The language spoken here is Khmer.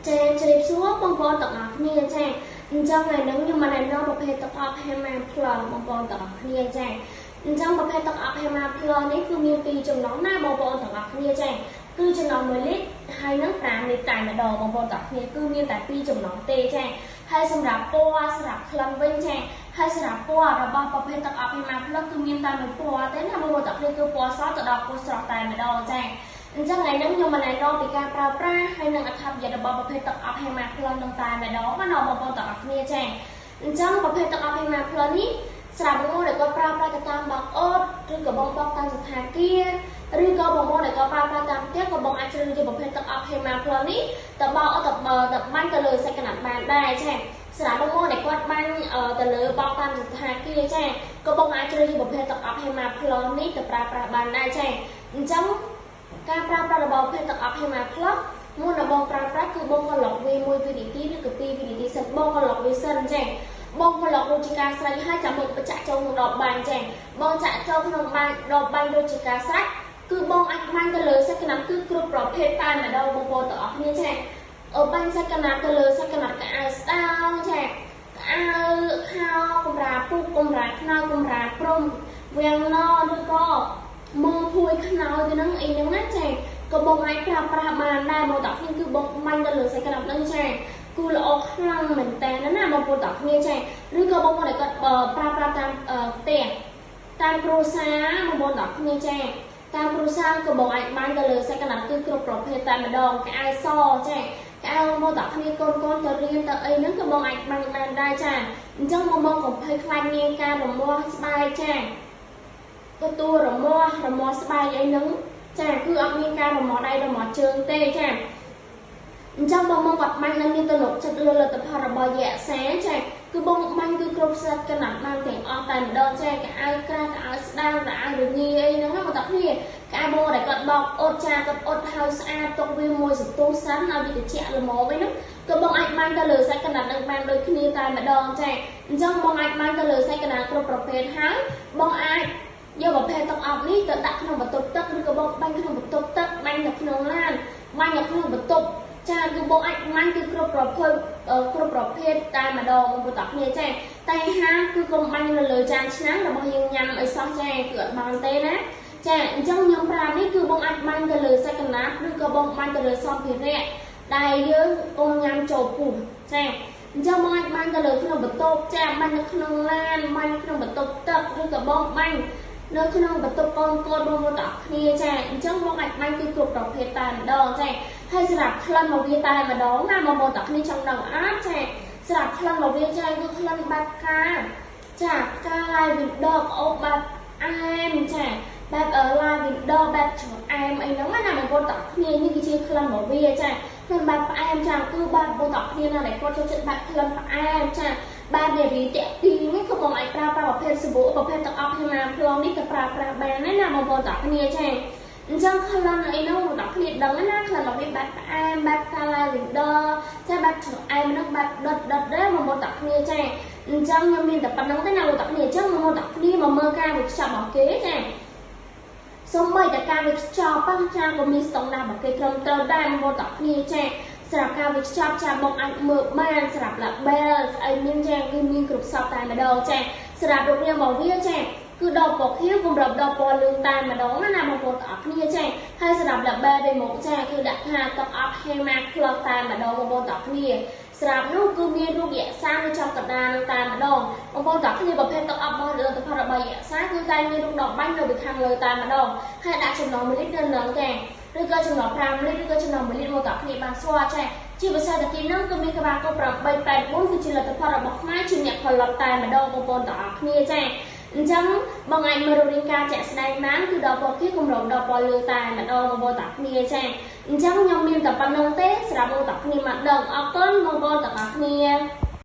ចាជម្រាបសួរបងប្អូនទាំងអស់គ្នាចាអញ្ចឹងថ្ងៃនេះខ្ញុំមកណែនាំប្រភេទទឹកអប់ Hema Plus បងប្អូនទាំងអស់គ្នាចាអញ្ចឹងប្រភេទទឹកអប់ Hema Plus នេះគឺមានពីរចំណុះណាបងប្អូនទាំងអស់គ្នាចាគឺចំណុះ1លីត្រហើយនឹង5លីត្រតែម្ដងបងប្អូនទាំងគ្នាគឺមានតែពីរចំណុះទេចាហើយសម្រាប់ពណ៌សម្រាប់ក្លិនវិញចាហើយសម្រាប់ពណ៌របស់ប្រភេទទឹកអប់ Hema Plus គឺមានតែមួយពណ៌ទេណាបងប្អូនទាំងគ្នាគឺពណ៌សទៅដល់ពណ៌ស្រស់តែម្ដងចាអញ្ចឹងថ្ងៃនេះខ្ញុំមកណែនាំពីការប្រើប្រាស់ហើយនិងអត្ថប្រយោជន៍របស់ប្រភេទទឹកអប់ Hema Plus នឹងតែម្ដងណាបងប្អូនទាំងអស់គ្នាចាអញ្ចឹងប្រភេទទឹកអប់ Hema Plus នេះសម្រាប់បងប្អូនដែលគាត់ប្រើប្រាស់ទៅតាមបោកអូតឬក៏បងបោកតាមសណ្ឋាគារឬក៏បងប្អូនដែលគាត់ប្រើប្រាស់តាមផ្ទះក៏បងអាចជ្រើសរើសយកប្រភេទទឹកអប់ Hema Plus នេះទៅបោកអូតទៅបាញ់ទៅលើសាច់កណាត់បានដែរចាសម្រាប់បងប្អូនដែលគាត់បាញ់ទៅលើបោកតាមសណ្ឋាគារចាក៏បងអាចជ្រើសរើសប្រភេទទឹកអប់ Hema Plus នេះទៅប្រើប្រាស់បានដែរចាអញ្ចឹងការប្រើប្រាស់របស់ប្រភេទទឹកអប់ Hema Plus មុននឹងបងប្រើប្រាស់គឺបងក៏ឡុកវា1វិនាទីឬក៏2វិនាទីសិនបងក៏ឡុកវាសិនចាបងក៏ឡុករួចជាការស្រេចហើយចាំមកចាក់ចូលក្នុងដបបាញ់ចាបងចាក់ចូលក្នុងបាញ់ដបបាញ់រួចជាការស្រេចគឺបងអាចបាញ់ទៅលើសាច់កណាត់គឺគ្រប់ប្រភេទតែម្ដងបងប្អូនទាំងអស់គ្នាចាបាញ់សាច់កណាត់ទៅលើសាច់កណាត់កៅអៅស្ដើងចាកៅអៅខោកម្រាពុះកម្រាខ្នើកម្រាព្រំវាំងណឬក៏មកភួយខ្នើយទៅនឹងអីហ្នឹងណាចាក៏បងអាចប្រើប្រាស់បានដែរមកតាគ្នាគឺបងបាញ់ទៅលើសាច់កណាត់ហ្នឹងចាគឺល្អខ្លាំងមែនតើណាបងប្អូនតាគ្នាចាឬក៏បងប្អូនដែលគាត់ប្រើប្រាស់តាមផ្ទះតាមគ្រួសារបងប្អូនតាគ្នាចាតាមគ្រួសារក៏បងអាចបាញ់ទៅលើសាច់កណាត់គឺគ្រប់ប្រភេទតែម្ដងកៅអៅសចាកៅអៅមកតាគ្នាកូនកូនទៅរៀនទៅអីហ្នឹងក៏បងអាចបាញ់បានដែរចាអញ្ចឹងបងបងកុំភ័យខ្លាចងាយការរមាស់ស្បែកចាទទួលរមាស់ស្បែកអីហ្នឹងចាគឺអត់មានការរមាស់ដៃរមាស់ជើងទេចាអញ្ចឹងបងបងគាត់បាញ់នឹងមានទំនុកចិត្តលើលទ្ធផលរបស់យៈសាចាគឺបងបាញ់គឺគ្រប់សាច់កណាត់បានទាំងអស់តែម្ដងចាកៅអៅក្រាស់កៅអៅស្ដើងកៅអៅរងាអីហ្នឹងមកតាគ្នាកៅបងដែលគាត់បោកអត់ចាគាត់អត់ហើយស្អាតទុកវាមួយសន្ទុះសិនឲ្យវាត្រជាក់ល្មមអីហ្នឹងក៏បងអាចបាញ់ទៅលើសាច់កណាត់នឹងបានដូចគ្នាតែម្ដងចាអញ្ចឹងបងអាចបាញ់ទៅលើសាច់កណាត់គ្រប់ប្រភេទហើយបងអាចយកប្រភេទទឹកអប់នេះទៅដាក់ក្នុងបន្ទប់ទឹកឬក៏បងបាញ់ក្នុងបន្ទប់ទឹកបាញ់នៅក្នុងឡានបាញ់នៅក្នុងបន្ទប់ចាគឺបងអាចបាញ់គឺគ្រប់ប្រភេទតែម្ដងបងប្អូនទាំងគ្នាចាតែហាគឺកុំបាញ់នៅលើចានឆ្នាំងរបស់យើងញ៉ាំអីសោះចាគឺអត់បានទេណាចាអញ្ចឹងខ្ញុំប្រាប់នេះគឺបងអាចបាញ់ទៅលើសាច់កណាត់ឬក៏បងបាញ់ទៅលើសម្ភារៈដែលយើងកុំញ៉ាំចូលពោះចាអញ្ចឹងបងអាចបាញ់ទៅលើក្នុងបន្ទប់ចាបាញ់នៅក្នុងឡានបាញ់ក្នុងបន្ទប់ទឹកឬក៏បងបាញ់នៅក្នុងបន្ទប់កូនកូនបងប្អូនទាំងគ្នាចាអញ្ចឹងបងអាចបាញ់គឺគ្រប់ប្រភេទតែម្ដងចាហើយសម្រាប់ក្លិនមកវាតែម្ដងណាបងប្អូនទាំងគ្នាចង់ដឹងអត់ចាសម្រាប់ក្លិនមកវាចាគឺក្លិនបែបផ្កាចាផ្កា lavender អូបបែបអែមចាបែប lavender បែបច្អែមអីហ្នឹងណាបងប្អូនទាំងគ្នានេះគឺជាក្លិនមកវាចាក្លិនបែបផ្អែមចាគឺបែបបងប្អូនទាំងគ្នាណាដែលគាត់ចូលចិត្តបែបក្លិនផ្អែមចាបែបនារីតាក់ទីនេះក៏បងអាចប្រើប្រាស់ប្រភេទសាប៊ូប្រភេទទឹកអប់ Hema Plus នេះទៅប្រើប្រាស់បានណាណាបងប្អូនទាំងគ្នាចាអញ្ចឹងក្លិនអីហ្នឹងបងប្អូនទាំងគ្នាដឹងណាក្លិនរបស់វាបែបផ្អែមបែបផ្កា lavender ចាបែបច្អែមហ្នឹងបែបដុតដុតដែរបងប្អូនទាំងគ្នាចាអញ្ចឹងខ្ញុំមានតែប៉ុណ្្នឹងទេណាបងប្អូនទាំងគ្នាអញ្ចឹងបងប្អូនទាំងគ្នាមកមើលការវេចខ្ចប់របស់គេចាសូម្បីតែការវេចខ្ចប់ប៉ះចាក៏មានស្តង់ដាររបស់គេត្រឹមត្រូវដែរបងប្អូនទាំងគ្នាចាសម្រាប់ការវេចខ្ចប់ចាបងអាចមើលបានសម្រាប់ label ស្អីមានចាគឺមានគ្រប់សពតែម្ដងចាសម្រាប់រូបរាងរបស់វាចាគឺដល់ពណ៌ខៀវកម្រិតដល់ពណ៌លឿងតែម្ដងណាបងប្អូនទាំងអស់គ្នាចាហើយសម្រាប់ label ពីមុខចាគឺដាក់ថាទឹកអប់ Hema Plus តែម្ដងបងប្អូនទាំងអស់គ្នាសម្រាប់នោះគឺមានរូបយក្សានៅចំកណ្ដាលនឹងតែម្ដងបងប្អូនទាំងគ្នាប្រភេទទឹកអប់របស់ផលិតផលរបស់យក្សាគឺតែមានរូបដបបាញ់នៅពីខាងលើតែម្ដងហើយដាក់ចំណង1លីត្រនៅនឹងចាឬក៏ចំណង5លីត្រឬក៏ចំណង1លីត្រមកទាំងគ្នាបានស្គាល់ចាជាភាសាតាទីហ្នឹងគឺមានក្បាលកូ884គឺជាលទ្ធផលរបស់ខ្មែរជាអ្នកផលិតតែម្ដងបងប្អូនទាំងអស់គ្នាចាអញ្ចឹងបងអាចមើលរូបរាងការជាក់ស្ដែងបានគឺដល់ពណ៌ខៀវកម្រដល់ពណ៌លឿងតែម្ដងបងប្អូនទាំងគ្នាចាអញ្ចឹងខ្ញុំមានតែប៉ុណ្្នឹងទេសម្រាប់បងប្អូនទាំងគ្នាមកដឹងអរគុណបងប្អូនទាំងអស់គ្នា។